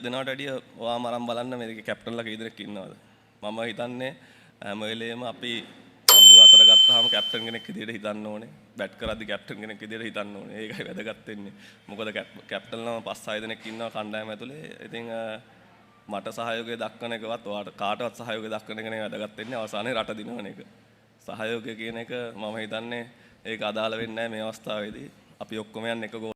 දෙනවට වැඩිය ඔයාම අරන් බලන්න මේකේ කැප්ටන්ලා කී දෙනෙක් ඉන්නවද? මම හිතන්නේ හැම වෙලේම අපි පන්දුව අතර ගත්තාම කැප්ටන් කෙනෙක් විදියට හිතන්න ඕනේ. බැට් කරද්දි කැප්ටන් කෙනෙක් විදියට හිතන්න ඕනේ. ඒකයි වැදගත් වෙන්නේ. මොකද කැප්ටන්ලම 5-6 දෙනෙක් ඉන්නවා කණ්ඩායම ඇතුලේ. ඉතින් මට සහයෝගය දක්වන එකවත් ඔයාට කාටවත් සහයෝගය දක්වන එක නෙවෙයි වැදගත් වෙන්නේ. අවසානයේ රට දිනවන එක. සහයෝගය කියන එක මම හිතන්නේ ඒක අදාළ වෙන්නේ නැහැ මේ අවස්ථාවේදී. අපි ඔක්කොම යන්නේ එක ගෝල්.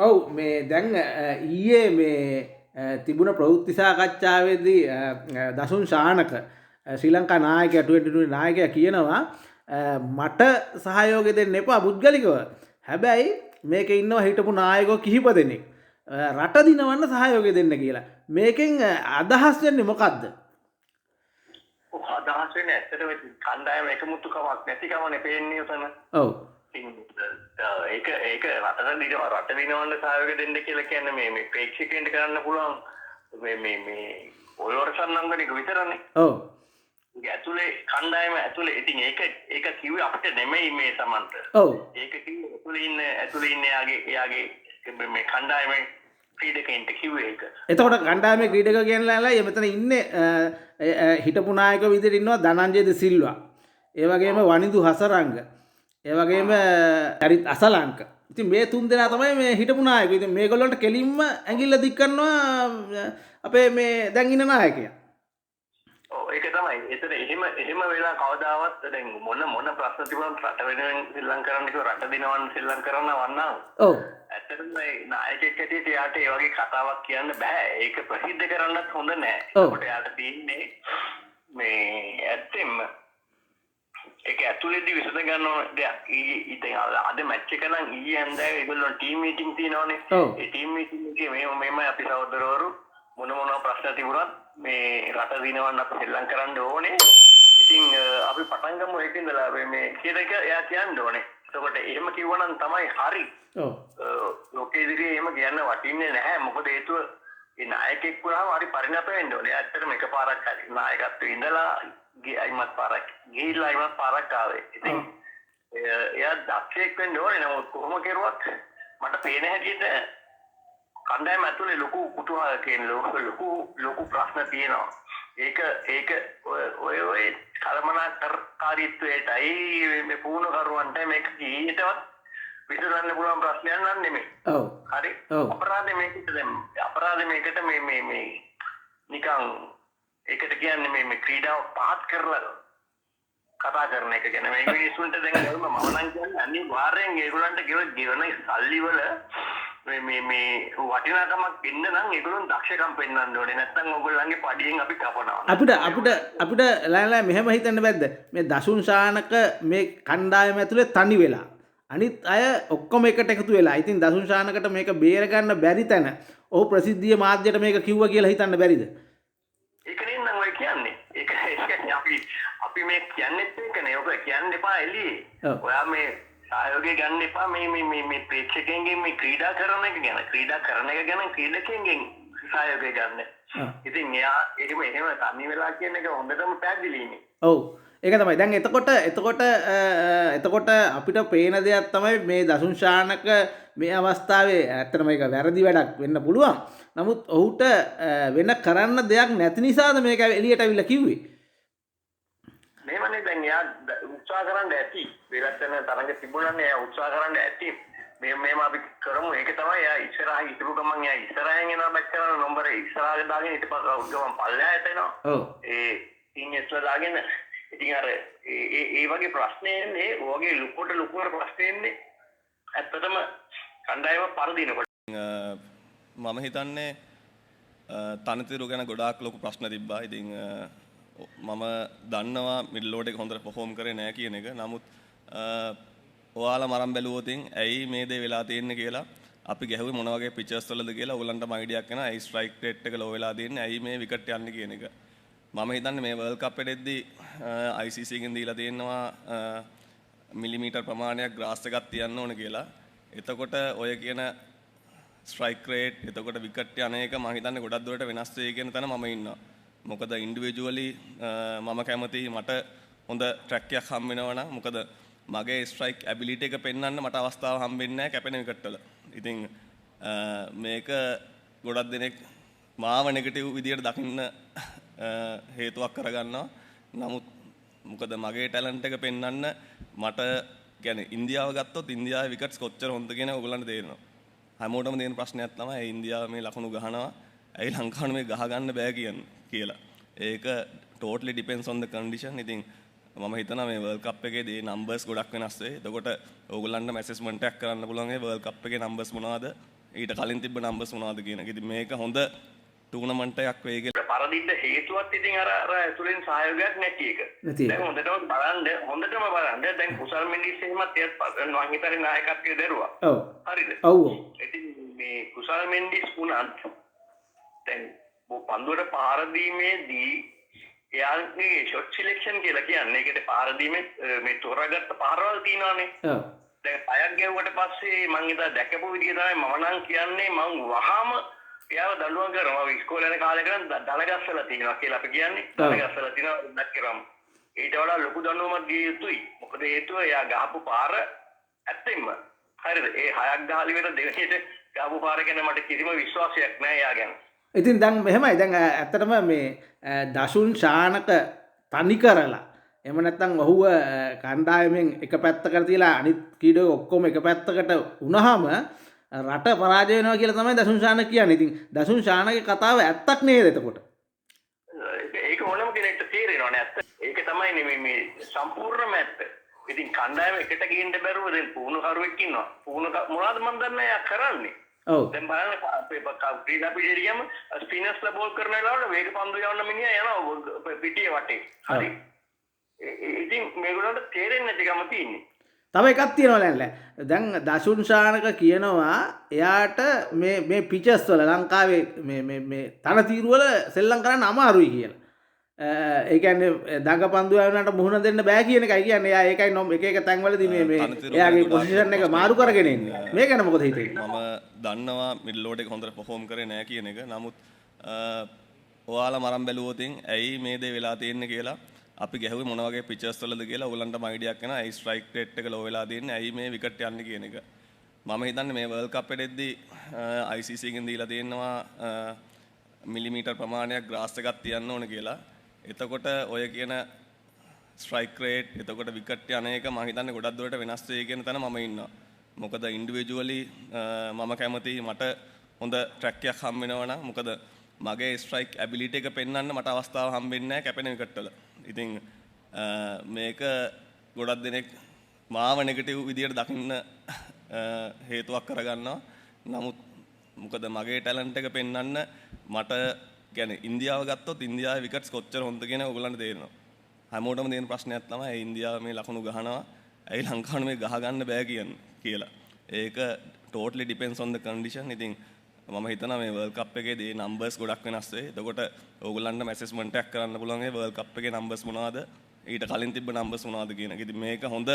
ඔව්, මේ දැන් ඊයේ මේ තිබුණ ප්‍රවෘත්ති සාකච්ඡාවේදී දසුන් ශානක ශ්‍රී ලංකා නායකයා 2020 නායකයා කියනවා මට සහයෝගය දෙන්න එපා පුද්ගලිකව. හැබැයි මේකේ ඉන්නවා හිටපු නායකයෝ කිහිප දෙනෙක්. රට දිනවන්න සහයෝගය දෙන්න කියලා. මේකෙන් අදහස් වෙන්නේ මොකද්ද? අදහස් වෙන්නේ ඇත්තටම කණ්ඩායම එකමුතුකමක් නැතිකමනේ පේන්නේ උතන. ඔව්. ඒක ඒක රට දිනවන්න සහයෝගය දෙන්න කියලා කියන්නේ මේ මේ ප්‍රේක්ෂකයන්ට කරන්න පුළුවන් මේ මේ මේ ඔයවරසන් නංගන එක විතරනේ. ඔව්. ඒක ඇතුලේ කණ්ඩායම ඇතුලේ ඉතින් ඒක ඒක කිව්වේ අපිට නෙමෙයි මේ සමන්ත. ඔව්. ඒක කිව්වේ ඇතුලේ ඉන්න එයාගේ මේ කණ්ඩායමේ ක්‍රීඩකයින්ට කිව්වේ ඒක. එතකොට කණ්ඩායමේ ක්‍රීඩකයෝ කියනලා මෙතන ඉන්නේ හිටපු නායකයෝ විදිහට ඉන්නවා ධනංජය ද සිල්වා. ඒ වගේම වනිඳු හසරංග. ඒ වගේම චරිත් අසලංක. ඉතින් මේ තුන් දෙනා තමයි මේ හිටපු නායකයෝ. ඉතින් මේගොල්ලන්ට කෙලින්ම ඇඟිල්ල දික් කරනවා අපේ මේ දැන් ඉන්න නායකයා. ඔව්, ඒක තමයි. එතන එහෙම වෙලා කවදාවත් දැන් මොන මොන ප්‍රශ්න තිබුණත් රට වෙනුවෙන් සෙල්ලම් කරන්න කිව්ව රට දිනවන්න සෙල්ලම් කරන්න වන්නා. ඔව්. ඇත්තටම මේ නායකයෙක් හැටියට එයාට ඒ වගේ කතාවක් කියන්න බෑ. ඒක ප්‍රසිද්ධ කරන්නත් හොඳ නෑ. ඔව්. ඒකට එයාට තියෙන්නේ මේ ඇත්තෙන්ම ඒක ඇතුළේදී විසඳ ගන්න ඕන දෙයක්. ඊයේ අද මැච් එක නම් ඊයේ හැන්දෑවේ ඒගොල්ලෝ ටීම් මීටින් තියෙනවනේ. ඔව්. ඒ ටීම් මීටින් එකේ මෙහෙමයි අපි සහෝදරවරු මොන මොන ප්‍රශ්න තිබුණත් මේ රට දිනවන්න අපි සෙල්ලම් කරන්න ඕනේ. ඉතින් අපි පටන් ගමු ඒක ඉඳලා මේ කියන එක එයා කියන්න ඕනේ. එතකොට එහෙම කිව්වනම් තමයි හරි. ඔව්. ලෝකෙ ඉදිරියේ එහෙම කියන්න වටින්නේ නැහැ. මොකද හේතුව ඒ නායකයෙක් වුණාම හරි පරිණත වෙන්න ඕනේ. එයා ඇත්තටම එකපාරක් හරි නායකත්වයේ ඉඳලා අයිමත් පාරක් ගිහිල්ලා අයිමත් පාරක් ආවේ. ඉතින් එයා දක්ෂයෙක් වෙන්න ඕනේ. නමුත් කොහොම කෙරුවත් මට පේන හැටියට කණ්ඩායම ඇතුලේ ලොකු කුතුහල කියන ලොකු ලොකු ප්‍රශ්න තියෙනවා. ඒක ඒක ඔය ඔය කළමනාකාරීත්වයටයි මේ පුහුණුකරුවන්ටයි මේක කීයටවත් විසඳන්න පුළුවන් ප්‍රශ්නයක් නම් නෙමෙයි. ඔව්. හරි. ඔව්. අපරාධ මේකට දැන් අපරාධ මේකට මේ මේ මේ නිකන් ඒකට කියන්නේ මේ මේ ක්‍රීඩාව පහත් කරලා කතා කරන එක ගැන මේ මිනිස්සුන්ට දැන් ගම මම නම් කියන්නේ අනිවාර්යෙන් ඒගොල්ලන්ට ගෙවන සල්ලි වල මේ මේ මේ වටිනාකමක් එන්න නම් ඒගොල්ලන් දක්ෂකම් පෙන්වන්න ඕනේ. නැත්නම් ඕගොල්ලන්ගේ පඩියෙන් අපි කපනවා. අපිට අපිට අපිට ලෑ මෙහෙම හිතන්න බැද්ද? මේ දසුන් ශානක මේ කණ්ඩායම ඇතුලේ තනි වෙලා අනිත් අය ඔක්කොම එකට එකතු වෙලා. ඉතින් දසුන් ශානකට මේක බේර ගන්න බැරි තැන ඔහු ප්‍රසිද්ධිය මාධ්‍යයට මේක කිව්වා කියලා හිතන්න බැරිද? ඒක නේ නම් ඔය කියන්නේ. ඒක අපි මේ කියන්නෙත් ඒකනේ. ඔක කියන්න එපා එළියේ. ඔයා මේ සහයෝගය ගන්න එපා මේ මේ මේ මේ ප්‍රේක්ෂකයන්ගෙන් මේ ක්‍රීඩා කරන එක ගැන. ක්‍රීඩා කරන එක ගැන ක්‍රීඩකයන්ගෙන් සහයෝගය ගන්න. ඉතින් එයා එහෙම තනි වෙලා කියන එක හොඳටම පැහැදිලිනේ. ඔව්. ඒක තමයි. දැන් එතකොට එතකොට එතකොට අපිට පේන දෙයක් තමයි මේ දසුන් ශානක මේ අවස්ථාවේ ඇත්තටම ඒක වැරදි වැඩක් වෙන්න පුළුවන්. නමුත් ඔහුට වෙන කරන්න දෙයක් නැති නිසාද මේක එළියට ඇවිල්ලා කිව්වේ? මෙහෙමනේ දැන් එයා උත්සාහ කරන්න ඇති. වෙලත් යන තරඟ තිබුණානේ එයා උත්සාහ කරන්න ඇති. මෙහෙම අපි කරමු. ඒක තමයි එයා ඉස්සරහා හිටපු ගමන් එයා ඉස්සරහෙන් එනවා බැක් කරන නම්බරේ ඉස්සරහට දාගෙන ඊට පස්සේ අවුට් ගමන් පල්ලෙහාට එනවා. ඔව්. ඒ සීනියර්ස්ලා දාගෙන ඉතින් අර ඒ වගේ ප්‍රශ්න එන්නේ, ඔය වගේ ලොකුවට ප්‍රශ්න එන්නේ ඇත්තටම කණ්ඩායම පරදිනකොට. මම හිතන්නේ තනතිරු ගැන ගොඩාක් ලොකු ප්‍රශ්න තිබ්බා. ඉතින් මම දන්නවා මිඩල් ඕඩර් එක හොඳට පර්ෆෝම් කරේ නෑ කියන එක. නමුත් ඔයාලා මරන් බැලුවොත් ඇයි මේ දේ වෙලා තියෙන්නේ කියලා අපි ගැහුවේ මොන වගේ පිචර්ස් වලද කියලා ඔයගලන්ටම අයිඩියක් එනවා. ඇයි ස්ට්‍රයික් රේට් එක ලෝ වෙලා තියෙන්නේ, ඇයි මේ විකට් යන්නේ කියන එක. මම හිතන්නේ මේ වර්ල්ඩ් කප් එකේදී ICC එකෙන් දීලා තියෙනවා මිලිමීටර් ප්‍රමාණයක් ග්‍රාස් එකක් තියන්න ඕන කියලා. එතකොට ඔය කියන ස්ට්‍රයික් රේට් එතකොට විකට් යන එක මම හිතන්නේ ගොඩක් දුරට වෙනස් වෙයි කියන තැන මම ඉන්නවා. මොකද ඉන්ඩිවිජුවලි මම කැමති මට හොඳ ට්‍රැක් එකක් හම් වෙනවා නම්, මොකද මගේ ස්ට්‍රයික් ඇබිලිටි එක පෙන්වන්න මට අවස්ථාව හම්බෙන්නේ නැහැ කැපෙන විකට් වල. ඉතින් මේක ගොඩක් දෙනෙක් මාව නෙගටිව් විදියට දකින්න හේතුවක් කරගන්නවා. නමුත් මොකද මගේ ටැලන්ට් එක පෙන්වන්න මට කියන්නේ ඉන්දියාව ගත්තොත් ඉන්දියාවේ විකට්ස් කොච්චර හොඳද කියන එක ඔයගොල්ලන්ට තේරෙනවා. හැමෝටම තියෙන ප්‍රශ්නයක් තමයි ඇයි ඉන්දියාව මේ ලකුණු ගහනවා, ඇයි ලංකාවට මේ ගහ ගන්න බෑ කියලා. ඒක totally depends on the condition. ඉතින් මම හිතනවා මේ වර්ල්ඩ් කප් එකේදී මේ නම්බර්ස් ගොඩක් වෙනස් වෙයි. එතකොට ඕගොල්ලන්ට ඇසෙස්මන්ට් එකක් කරන්න පුළුවන් ඒ වර්ල්ඩ් කප් එකේ නම්බර්ස් මොනවද, ඊට කලින් තිබ්බ නම්බර්ස් මොනවද කියන එක. ඉතින් මේක හොඳ ටූර්නමන්ට් එකක් වෙයි කියලා. පරදින්න හේතුවත් ඉතින් අර අර ඇතුලෙන් සහයෝගයක් නැති එක. දැන් හොඳටම බලන්න දැන් කුසල් මෙන්ඩිස් එහෙමත් එයත් මං හිතන්නේ නායකත්වය දරුවා. ඔව්. හරිද? ඔව්. ඉතින් මේ කුසල් මෙන්ඩිස් වුණත් දැන් පන්දුවට පාර දීමේදී එයාගේ ෂොට් සිලෙක්ෂන් කියලා කියන්නේ ඒකට පාර දීමේ මේ තෝරාගත්ත පාරවල් තියෙනවානේ. ඔව්. දැන් අයක් ගැහුවට පස්සේ මං ඉතින් දැකපු විදිය තමයි මම නම් කියන්නේ මං වහාම එයාව දඬුවම් කරනවා. මම ඉස්කෝලේ යන කාලේ කරන් දන ගස්සලා තියෙනවා කියලා අපි කියන්නේ. දන ගස්සලා තියෙනවා වැඩක් කරාම. ඊට වඩා ලොකු දඬුවමක් දිය යුතුයි. මොකද හේතුව එයා ගහපු පාර ඇත්තෙන්ම හරිද? ඒ හයක් ගහලා ඉවර දෙවෙනියට ගහපු පාර ගැන මට කිසිම විශ්වාසයක් නැහැ එයා ගැන. ඉතින් දැන් මෙහෙමයි, දැන් ඇත්තටම මේ දසුන් ශානක තනි කරලා එහෙම නැත්නම් ඔහුව කණ්ඩායමෙන් එක පැත්තකට තියලා අනිත් කීඩෝ ඔක්කොම එක පැත්තකට වුණාම රට පරාජය වෙනවා කියලා තමයි දසුන් ශානක කියන්නේ. ඉතින් දසුන් ශානකගේ කතාව ඇත්තක් නේද එතකොට? ඒක ඕනම කෙනෙක්ට තේරෙනවනේ ඇත්ත. ඒක තමයි මේ මේ සම්පූර්ණම ඇත්ත. ඉතින් කණ්ඩායම එකට ගේන්න බැරුව දැන් පුහුණුකරුවෙක් ඉන්නවා. පුහුණු මොනවද මන් දන්නේ එයා කරන්නේ. ඔව්. දැන් බලන්න අපේ ක්‍රීඩා පිටියට ගියම ස්පිනර්ස්ලා බෝල් කරන වෙලාවට වේග පන්දු යවන මිනිහා යනවා පිටිය වටේ. හරි. ඉතින් මේගොල්ලන්ට තේරෙන්නේ නැති කම තියෙන්නේ. තව එකක් තියෙනවා ලැන්ලා. දැන් දසුන් ශානක කියනවා එයාට මේ මේ පිචස් වල ලංකාවේ මේ මේ මේ තනතිරු වල සෙල්ලම් කරන්න අමාරුයි කියලා. ඒ කියන්නේ දඟ පන්දු යවනට මුහුණ දෙන්න බෑ කියන එකයි කියන්නේ. එයා ඒකයි නොම් එක එක තැන්වලදී මේ මේ එයාගේ පොසිෂන් එක මාරු කරගෙන ඉන්නේ. මේ ගැන මොකද හිතෙන්නේ? මම දන්නවා මිඩල් ඕඩර් එක හොඳට පර්ෆෝම් කරේ නෑ කියන එක. නමුත් ඔයාලා මරන් බැලුවොත් ඇයි මේ දේ වෙලා තියෙන්නේ කියලා, අපි ගැහුවේ මොන වගේ පිචර්ස් වලද කියලා ඔයගලන්ටම අයිඩියක් එනවා. ඇයි ස්ට්‍රයික් රේට් එක ලෝ වෙලා තියෙන්නේ, ඇයි මේ විකට් යන්නේ කියන එක. මම හිතන්නේ මේ වර්ල්ඩ් කප් එකේදී ICC එකෙන් දීලා තියෙනවා මිලිමීටර් ප්‍රමාණයක් ග්‍රාස් එකක් තියන්න ඕන කියලා. එතකොට ඔය කියන ස්ට්‍රයික් රේට්, එතකොට විකට් යන එක මම හිතන්නේ ගොඩක් දුරට වෙනස් වෙයි කියන තැන මම ඉන්නවා. මොකද ඉන්ඩිවිජුවලි මම කැමති මට හොඳ ට්‍රැක් එකක් හම් වෙනවා නම්, මොකද මගේ ස්ට්‍රයික් ඇබිලිටි එක පෙන්වන්න මට අවස්ථාව හම්බෙන්නේ නැහැ කැපෙන විකට් වල. ඉතින් මේක ගොඩක් දෙනෙක් මාව නෙගටිව් විදියට දකින්න හේතුවක් කරගන්නවා. නමුත් මොකද මගේ ටැලන්ට් එක පෙන්වන්න මට කියන්නේ ඉන්දියාව ගත්තොත් ඉන්දියාවේ විකට්ස් කොච්චර හොඳද කියන එක ඔයගොල්ලන්ට තේරෙනවා. හැමෝටම තියෙන ප්‍රශ්නයක් තමයි ඇයි ඉන්දියාව මේ ලකුණු ගහනවා, ඇයි ලංකාවට මේ ගහ ගන්න බෑ කියලා. ඒක totally depends on the condition. ඉතින් මම හිතනවා මේ වර්ල්ඩ් කප් එකේදී නම්බර්ස් ගොඩක් වෙනස් වෙයි. එතකොට ඕගොල්ලන්ටම ඇසෙස්මන්ට් එකක් කරන්න පුළුවන් ඒ වර්ල්ඩ් කප් එකේ නම්බර්ස් මොනවද, ඊට කලින් තිබ්බ නම්බර්ස් මොනවද කියන එක. ඉතින් මේක හොඳ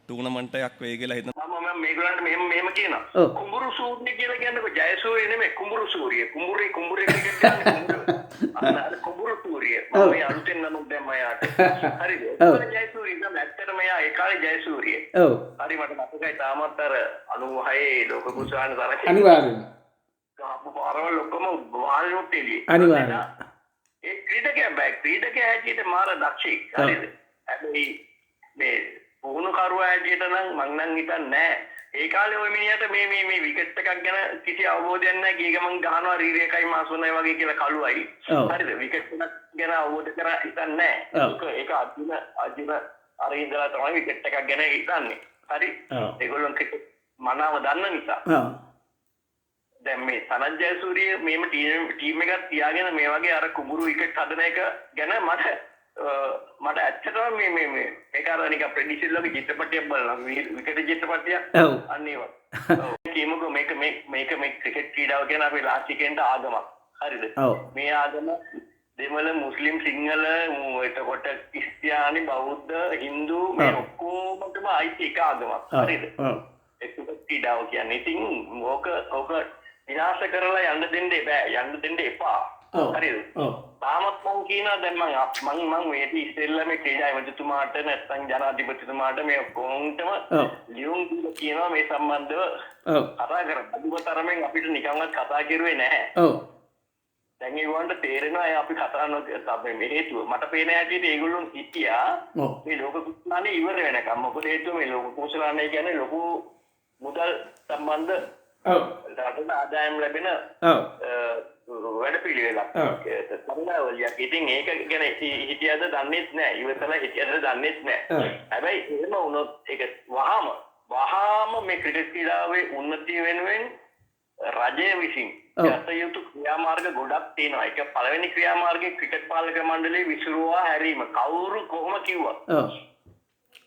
ටූර්නමන්ට් එකක් වෙයි කියලා හිතනවා. මම මේගොල්ලන්ට මෙහෙම කියනවා. කුඹුරු සූර්ය කියලා කියන්නේ ජයසූරිය නෙමෙයි, කුඹුරු සූර්ය. කුඹුරේ කුඹුරේ ක්‍රිකට් ගන්න කුඹුරු. අන්න කුඹුරු සූර්ය. මම මේ අලුතෙන් නමක් දැම්මා යාට. හරිද? ඒක ජයසූරිය නම් ඇත්තටම එයා ඒ කාලේ ජයසූරිය. ඔව්. හරි මට මතකයි තාමත් අර 96 ලෝක කුසලාන තරගයේ. අනිවාර්යෙන්ම. ගහපු පාරවල් ඔක්කොම වාල්නුත් එළියේ. අනිවාර්යෙන්ම. ඒ ක්‍රීඩකයා බෑ, ක්‍රීඩකයා හැටියට මාර දක්ෂයෙක්. හරිද? හැබැයි මේ පුහුණුකරුවා හැටියට නම් මං නම් හිතන්නේ නෑ. ඒ කාලේ ওই මිනිහට මේ මේ මේ විකට් එකක් ගැන කිසි අවබෝධයක් නෑ. ගිය ගමන් ගහනවා රීරි එකයි මාසුනයි වගේ කියලා කළුවයි. හරිද? විකට් එකක් ගැන අවබෝධ කරා හිතන්නේ නෑ. ඒක අර්ජුන අර ඉඳලා තමයි විකට් එකක් ගැන හිතන්නේ. හරි? ඒගොල්ලෝ ක්‍රිකට් මනාව දන්න නිසා. දැන් මේ සනත් ජයසූරිය මේම ටීම් එකක් තියාගෙන මේ වගේ අර කුඹුරු විකට් හදන එක ගැන මට ඇත්තටම මේ මේ මේ මේක අර නිකන් ෆ්‍රෙඩි සිල්වාගේ චිත්‍රපටයක් බලනවා, විකට් චිත්‍රපටයක්. අන්න ඒ වගේ. ඔව් කියමුකෝ මේක මේ මේක මේ ක්‍රිකට් ක්‍රීඩාව කියන අපේ ලාස්ටිකෙන්ට ආගමක්. හරිද? මේ ආගම දෙමළ, මුස්ලිම්, සිංහල, එතකොට ක්‍රිස්තියානි, බෞද්ධ, හින්දු මේ ඔක්කොමටම අයිති එක ආගමක්. හරිද? ඒ ක්‍රිකට් ක්‍රීඩාව කියන්නේ. ඉතින් ඕක ඕක විනාශ කරලා යන්න දෙන්න බෑ, යන්න දෙන්න එපා. හරිද? ඔව්. තාමත් මං කියනවා දැන් මං මං මේ ඉස්සෙල්ලා මේ ක්‍රීඩා ඇමතිතුමාට නැත්නම් ජනාධිපතිතුමාට මේ ඔක්කොන්ටම ලියුම් දීලා කියනවා මේ සම්බන්ධව කතා කරන්න. අදුම තරමෙන් අපිට නිකන්වත් කතා කරුවේ නැහැ. ඔව්. දැන් ඒගොල්ලන්ට තේරෙනවා ඒ අපි කතා නොකර මේ හේතුව. මට පේන හැටියට ඒගොල්ලෝ හිටියා මේ ලෝක කුසලානේ ඉවර වෙනකම්. මොකද හේතුව මේ ලෝක කුසලානේ කියන්නේ ලොකු මුදල් සම්බන්ධ රටට ආදායම් ලැබෙන වැඩ පිළිවෙලක්. තරණාවලියක්. ඉතින් ඒක ගැන හිටියද දන්නේත් නෑ. ඉවසලා හිටියද දන්නේත් නෑ. හැබැයි එහෙම වුණොත් ඒක වහාම මේ ක්‍රිකට් ක්‍රීඩාවේ උන්නතිය වෙනුවෙන් රජය විසින් ගත යුතු ක්‍රියාමාර්ග ගොඩක් තියෙනවා. ඒක පළවෙනි ක්‍රියාමාර්ගය ක්‍රිකට් පාලක මණ්ඩලයේ විසිරුවා හැරීම. කවුරු කොහොම කිව්වත්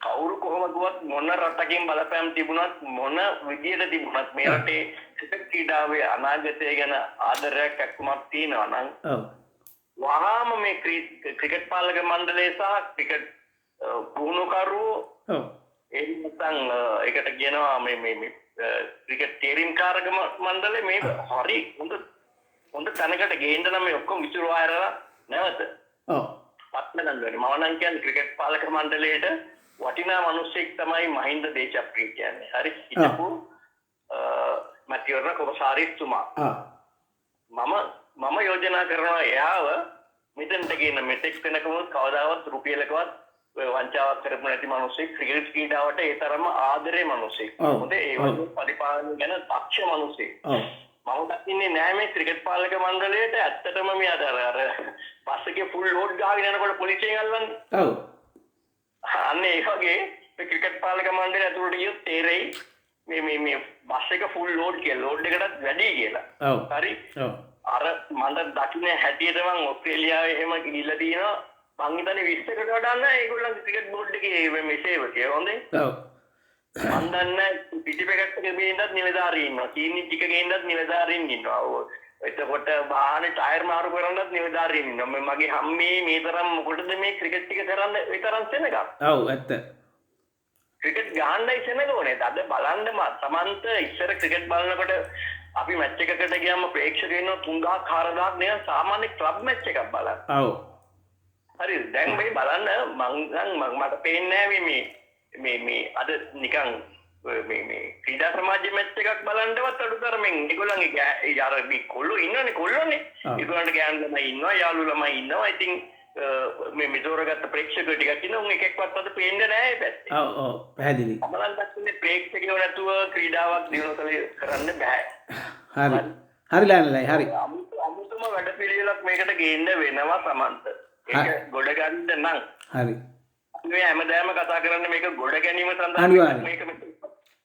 කවුරු කොහොම කිව්වත් මොන රටකින් බලපෑම් තිබුණත් මොන විදියට තිබුණත් මේ රටේ ක්‍රිකට් ක්‍රීඩාවේ අනාගතය ගැන ආදරයක් ඇක්කුමක් තියෙනවා නම් වහාම මේ ක්‍රිකට් පාලක මණ්ඩලය සහ ක්‍රිකට් පුහුණුකරුවෝ එහෙම නැත්නම් ඒකට කියනවා මේ මේ මේ ක්‍රිකට් තේරීම්කාරක මණ්ඩලය මේ හරි හොඳ තැනකට ගේන්න නම් මේ ඔක්කොම විසිරුවා හැරලා නැවත පත්ම ගන්න ඕනේ. මම නම් කියන්නේ ක්‍රිකට් පාලක මණ්ඩලයට වටිනා මිනිස්සෙක් තමයි මහින්ද දේශප්‍රිය කියන්නේ. හරි හිටපු මැතිවරණ කොමසාරිස්තුමා. මම යෝජනා කරනවා එයාව මෙතනට ගේන්න. මෙතෙක් වෙනකම් කවදාවත් රුපියලකවත් ඔය වංචාවක් කරපු නැති මිනිස්සෙක්, ක්‍රිකට් ක්‍රීඩාවට ඒ තරම්ම ආදරේ මිනිස්සෙක්. හොඳ ඒ වගේ පරිපාලනය ගැන දක්ෂ මිනිස්සෙක්. මම දකින්නේ නෑ මේ ක්‍රිකට් පාලක මණ්ඩලයට ඇත්තටම මේ අර අර බස් එකේ ෆුල් ලෝඩ් ගහගෙන යනකොට පොලිසියෙන් අල්ලන්නේ. ඔව්. අන්න ඒ වගේ මේ ක්‍රිකට් පාලක මණ්ඩලය ඇතුළට ගියොත් තේරෙයි මේ මේ මේ බස් එක ෆුල් ලෝඩ් කියලා, ලෝඩ් එකටත් වැඩි කියලා. ඔව්. හරි. ඔව්. අර මම දකින්න හැටියට මං ඔස්ට්‍රේලියාවේ එහෙම ගිහිල්ලා තියෙනවා. මං හිතන්නේ 20කට වඩා නෑ ඒගොල්ලන්ගේ ක්‍රිකට් බෝඩ් එකේ මේ සේවකයෝ. හොඳේ. ඔව්. මං දන්නේ පිටිපැකට් එක ගේන්නත් නිලධාරීන් ඉන්නවා. චීනි ටික ගේන්නත් නිලධාරීන් ඉන්නවා. ඔව්. එතකොට වාහනේ ටයර් මාරු කරන්නත් නිලධාරීන් ඉන්නවා. මේ මගේ හම්මේ මේ තරම් මොකටද මේ ක්‍රිකට් ටික කරන්න ඒ තරම් සෙනගක්? ඔව් ඇත්ත. ක්‍රිකට් ගහන්නයි සෙනග ඕනේ. අද බලන්න තමන්ට ඉස්සර ක්‍රිකට් බලනකොට අපි මැච් එකකට ගියාම ප්‍රේක්ෂකයෝ ඉන්නවා 3000 4000 නිකන් සාමාන්‍ය ක්ලබ් මැච් එකක් බලන්න. ඔව්. හරි. දැන් මේ බලන්න මං නම් මට පේන්නේ නෑ මේ මේ මේ අද නිකන් මේ මේ ක්‍රීඩා සමාජ මැච් එකක් බලන්නවත් අඩු තරමින් ඒගොල්ලන්ගේ අර මේ කොල්ලෝ ඉන්නවනේ කොල්ලෝනේ. ඒගොල්ලන්ට ගෑනු ළමයි ඉන්නවා, යාළු ළමයි ඉන්නවා. ඉතින් මේ මෙතෝරගත්ත ප්‍රේක්ෂකයෝ ටිකක් ඉන්නවා. උන් එකෙක්වත් අද පේන්නේ නෑ ඒ පැත්තේ. ඔව් ඔව් පැහැදිලි. මම නම් දකින්නේ ප්‍රේක්ෂකයෝ නැතුව ක්‍රීඩාවක් දියුණු කරන්න බෑ. හරි. හරි ලෑනලයි හරි. අමුතුම වැඩ පිළිවෙලක් මේකට ගේන්න වෙනවා සමන්ත. ඒක ගොඩ ගන්න නම්. හරි. මේ හැමදාම කතා කරන්නේ මේක ගොඩ ගැනීම සඳහා මේක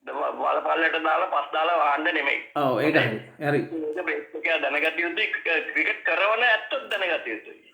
වලපල්ලට දාලා පස් දාලා වහන්න නෙමෙයි. ඔව් ඒක හරි. හරි. මේක ප්‍රේක්ෂකයා දැනගත යුතුයි, ක්‍රිකට් කරන ඇත්තොත් දැනගත යුතුයි.